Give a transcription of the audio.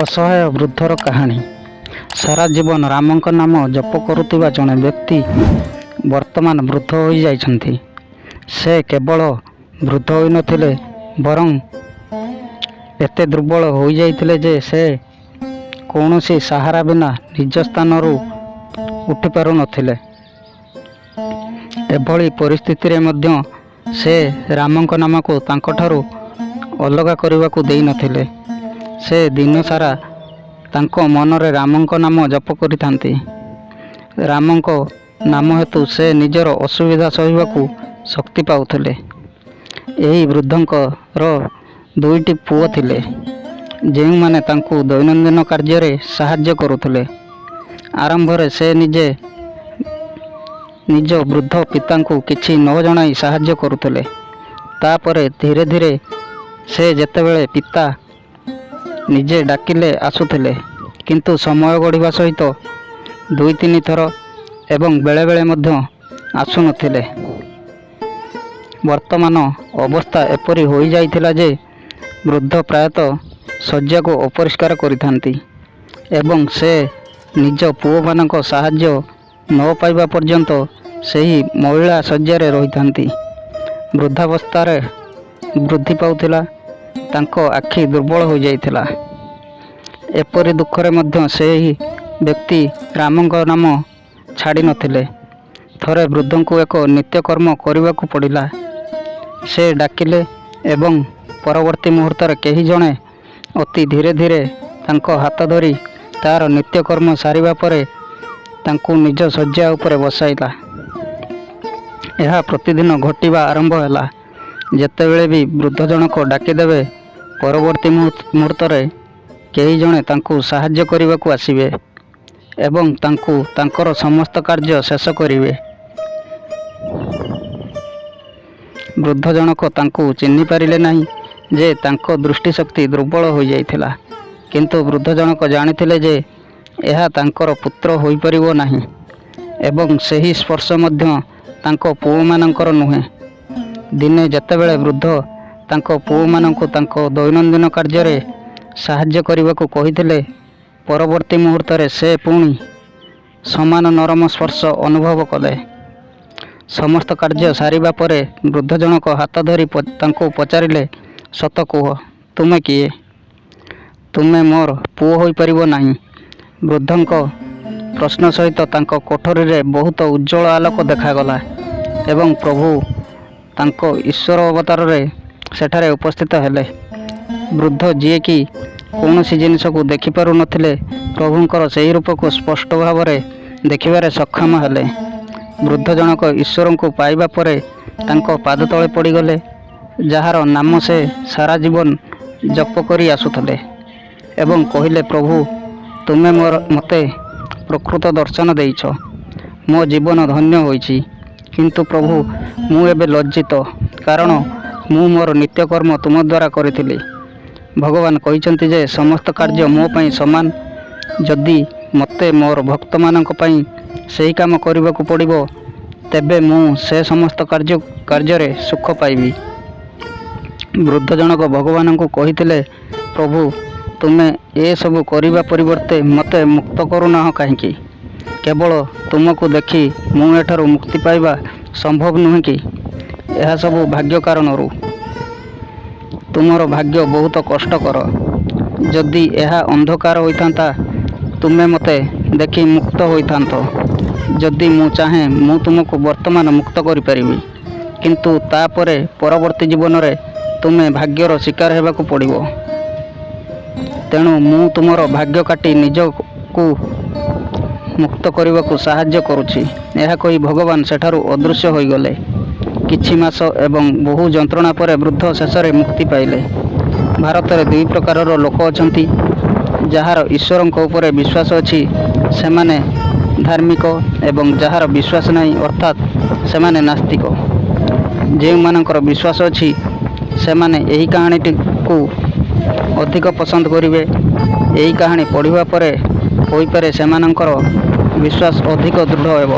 ଅସହାୟ ବୃଦ୍ଧର କାହାଣୀ। ସାରା ଜୀବନ ରାମଙ୍କ ନାମ ଜପ କରୁଥିବା ଜଣେ ବ୍ୟକ୍ତି ବର୍ତ୍ତମାନ ବୃଦ୍ଧ ହୋଇଯାଇଛନ୍ତି। ସେ କେବଳ ବୃଦ୍ଧ ହୋଇନଥିଲେ ବରଂ ଏତେ ଦୁର୍ବଳ ହୋଇଯାଇଥିଲେ ଯେ ସେ କୌଣସି ସାହାରା ବିନା ନିଜ ସ୍ଥାନରୁ ଉଠିପାରୁନଥିଲେ। ଏଭଳି ପରିସ୍ଥିତିରେ ମଧ୍ୟ ସେ ରାମଙ୍କ ନାମକୁ ତାଙ୍କଠାରୁ ଅଲଗା କରିବାକୁ ଦେଇନଥିଲେ। ସେ ଦିନସାରା ତାଙ୍କ ମନରେ ରାମଙ୍କ ନାମ ଜପ କରିଥାନ୍ତି। ରାମଙ୍କ ନାମ ହେତୁ ସେ ନିଜର ଅସୁବିଧା ସହିବାକୁ ଶକ୍ତି ପାଉଥିଲେ। ଏହି ବୃଦ୍ଧଙ୍କର ଦୁଇଟି ପୁଅ ଥିଲେ, ଯେଉଁମାନେ ତାଙ୍କୁ ଦୈନନ୍ଦିନ କାର୍ଯ୍ୟରେ ସାହାଯ୍ୟ କରୁଥିଲେ। ଆରମ୍ଭରେ ସେ ନିଜେ ନିଜ ବୃଦ୍ଧ ପିତାଙ୍କୁ କିଛି ନ ଜଣାଇ ସାହାଯ୍ୟ କରୁଥିଲେ। ତା'ପରେ ଧୀରେ ଧୀରେ ସେ ଯେତେବେଳେ ପିତା ନିଜେ ଡାକିଲେ ଆସୁଥିଲେ, କିନ୍ତୁ ସମୟ ଗଡ଼ିବା ସହିତ ଦୁଇ ତିନି ଥର ଏବଂ ବେଳେବେଳେ ମଧ୍ୟ ଆସୁନଥିଲେ। ବର୍ତ୍ତମାନ ଅବସ୍ଥା ଏପରି ହୋଇଯାଇଥିଲା ଯେ ବୃଦ୍ଧ ପ୍ରାୟତଃ ଶଯ୍ୟାକୁ ଅପରିଷ୍କାର କରିଥାନ୍ତି ଏବଂ ସେ ନିଜ ପୁଅମାନଙ୍କ ସାହାଯ୍ୟ ନ ପାଇବା ପର୍ଯ୍ୟନ୍ତ ସେହି ମଇଳା ଶଯ୍ୟାରେ ରହିଥାନ୍ତି। ବୃଦ୍ଧାବସ୍ଥାରେ ବୃଦ୍ଧି ପାଉଥିଲା, ତାଙ୍କ ଆଖି ଦୁର୍ବଳ ହୋଇଯାଇଥିଲା। ଏପରି ଦୁଃଖରେ ମଧ୍ୟ ସେହି ବ୍ୟକ୍ତି ରାମଙ୍କ ନାମ ଛାଡ଼ିନଥିଲେ। ଥରେ ବୃଦ୍ଧଙ୍କୁ ଏକ ନିତ୍ୟକର୍ମ କରିବାକୁ ପଡ଼ିଲା। ସେ ଡାକିଲେ ଏବଂ ପରବର୍ତ୍ତୀ ମୁହୂର୍ତ୍ତରେ କେହି ଜଣେ ଅତି ଧୀରେ ଧୀରେ ତାଙ୍କ ହାତ ଧରି ତା'ର ନିତ୍ୟକର୍ମ ସାରିବା ପରେ ତାଙ୍କୁ ନିଜ ଶଯ୍ୟା ଉପରେ ବସାଇଲା। ଏହା ପ୍ରତିଦିନ ଘଟିବା ଆରମ୍ଭ ହେଲା। ଯେତେବେଳେ ବି ବୃଦ୍ଧ ଜଣକ ଡାକିଦେବେ, ପରବର୍ତ୍ତୀ ମୁହୂର୍ତ୍ତରେ କେହି ଜଣେ ତାଙ୍କୁ ସାହାଯ୍ୟ କରିବାକୁ ଆସିବେ ଏବଂ ତାଙ୍କୁ ତାଙ୍କର ସମସ୍ତ କାର୍ଯ୍ୟ ଶେଷ କରିବେ। ବୃଦ୍ଧ ଜଣକ ତାଙ୍କୁ ଚିହ୍ନିପାରିଲେ ନାହିଁ ଯେ ତାଙ୍କ ଦୃଷ୍ଟିଶକ୍ତି ଦୁର୍ବଳ ହୋଇଯାଇଥିଲା। କିନ୍ତୁ ବୃଦ୍ଧ ଜଣକ ଜାଣିଥିଲେ ଯେ ଏହା ତାଙ୍କର ପୁତ୍ର ହୋଇପାରିବ ନାହିଁ ଏବଂ ସେହି ସ୍ପର୍ଶ ମଧ୍ୟ ତାଙ୍କ ପୁଅମାନଙ୍କର ନୁହେଁ। ଦିନେ ଯେତେବେଳେ ବୃଦ୍ଧ ତାଙ୍କ ପୁଅମାନଙ୍କୁ ତାଙ୍କ ଦୈନନ୍ଦିନ କାର୍ଯ୍ୟରେ ସାହାଯ୍ୟ କରିବାକୁ କହିଥିଲେ, ପରବର୍ତ୍ତୀ ମୁହୂର୍ତ୍ତରେ ସେ ପୁଣି ସମାନ ନରମ ସ୍ପର୍ଶ ଅନୁଭବ କଲେ। ସମସ୍ତ କାର୍ଯ୍ୟ ସାରିବା ପରେ ବୃଦ୍ଧ ଜଣକ ହାତ ଧରି ତାଙ୍କୁ ପଚାରିଲେ, ସତ କୁହ, ତୁମେ କିଏ? ତୁମେ ମୋର ପୁଅ ହୋଇପାରିବ ନାହିଁ। ବୃଦ୍ଧଙ୍କ ପ୍ରଶ୍ନ ସହିତ ତାଙ୍କ କୋଠରୀରେ ବହୁତ ଉଜ୍ଜ୍ୱଳ ଆଲୋକ ଦେଖାଗଲା ଏବଂ ପ୍ରଭୁ ତାଙ୍କ ଈଶ୍ୱର ଅବତାରରେ ସେଠାରେ ଉପସ୍ଥିତ ହେଲେ। ବୃଦ୍ଧ ଯିଏକି କୌଣସି ଜିନିଷକୁ ଦେଖିପାରୁନଥିଲେ, ପ୍ରଭୁଙ୍କର ସେହି ରୂପକୁ ସ୍ପଷ୍ଟ ଭାବରେ ଦେଖିବାରେ ସକ୍ଷମ ହେଲେ। ବୃଦ୍ଧ ଜଣକ ଈଶ୍ୱରଙ୍କୁ ପାଇବା ପରେ ତାଙ୍କ ପାଦ ତଳେ ପଡ଼ିଗଲେ, ଯାହାର ନାମ ସେ ସାରା ଜୀବନ ଜପ କରି ଆସୁଥିଲେ ଏବଂ କହିଲେ, ପ୍ରଭୁ, ତୁମେ ମୋର ମୋତେ ପ୍ରକୃତ ଦର୍ଶନ ଦେଇଛ। ମୋ ଜୀବନ ଧନ୍ୟ ହୋଇଛି। କିନ୍ତୁ ପ୍ରଭୁ, ମୁଁ ଏବେ ଲଜ୍ଜିତ, କାରଣ ମୁଁ ମୋର ନିତ୍ୟକର୍ମ ତୁମ ଦ୍ୱାରା କରିଥିଲି। ଭଗବାନ କହିଛନ୍ତି ଯେ ସମସ୍ତ କାର୍ଯ୍ୟ ମୋ ପାଇଁ ସମାନ। ଯଦି ମୋତେ ମୋର ଭକ୍ତମାନଙ୍କ ପାଇଁ ସେହି କାମ କରିବାକୁ ପଡ଼ିବ, ତେବେ ମୁଁ ସେ ସମସ୍ତ କାର୍ଯ୍ୟରେ ସୁଖ ପାଇବି। ବୃଦ୍ଧ ଜଣକ ଭଗବାନଙ୍କୁ କହିଥିଲେ, ପ୍ରଭୁ, ତୁମେ ଏସବୁ କରିବା ପରିବର୍ତ୍ତେ ମୋତେ ମୁକ୍ତ କରୁନାହଁ କାହିଁକି? କେବଳ ତୁମକୁ ଦେଖି ମୁଁ ଏଠାରୁ ମୁକ୍ତି ପାଇବା ସମ୍ଭବ ନୁହେଁ କି? ଏହା ସବୁ ଭାଗ୍ୟ କାରଣରୁ। ତୁମର ଭାଗ୍ୟ ବହୁତ କଷ୍ଟକର। ଯଦି ଏହା ଅନ୍ଧକାର ହୋଇଥାନ୍ତା, ତୁମେ ମୋତେ ଦେଖି ମୁକ୍ତ ହୋଇଥାନ୍ତ। ଯଦି ମୁଁ ଚାହେଁ, ମୁଁ ତୁମକୁ ବର୍ତ୍ତମାନ ମୁକ୍ତ କରିପାରିବି, କିନ୍ତୁ ତା'ପରେ ପରବର୍ତ୍ତୀ ଜୀବନରେ ତୁମେ ଭାଗ୍ୟର ଶିକାର ହେବାକୁ ପଡ଼ିବ। ତେଣୁ ମୁଁ ତୁମର ଭାଗ୍ୟ କାଟି ନିଜକୁ ମୁକ୍ତ କରିବାକୁ ସାହାଯ୍ୟ କରୁଛି। ଏହା କହି ଭଗବାନ ସେଠାରୁ ଅଦୃଶ୍ୟ ହୋଇଗଲେ। କିଛି ମାସ ଏବଂ ବହୁ ଯନ୍ତ୍ରଣା ପରେ ବୃଦ୍ଧ ଶେଷରେ ମୁକ୍ତି ପାଇଲେ। ଭାରତରେ ଦୁଇ ପ୍ରକାରର ଲୋକ ଅଛନ୍ତି। ଯାହାର ଈଶ୍ୱରଙ୍କ ଉପରେ ବିଶ୍ୱାସ ଅଛି, ସେମାନେ ଧାର୍ମିକ ଏବଂ ଯାହାର ବିଶ୍ୱାସ ନାହିଁ, ଅର୍ଥାତ୍ ସେମାନେ ନାସ୍ତିକ। ଯେଉଁମାନଙ୍କର ବିଶ୍ୱାସ ଅଛି, ସେମାନେ ଏହି କାହାଣୀଟିକୁ ଅଧିକ ପସନ୍ଦ କରିବେ। ଏହି କାହାଣୀ ପଢ଼ିବା ପରେ ହୋଇପାରେ ସେମାନଙ୍କର ବିଶ୍ୱାସ ଅଧିକ ଦୃଢ଼ ହେବ।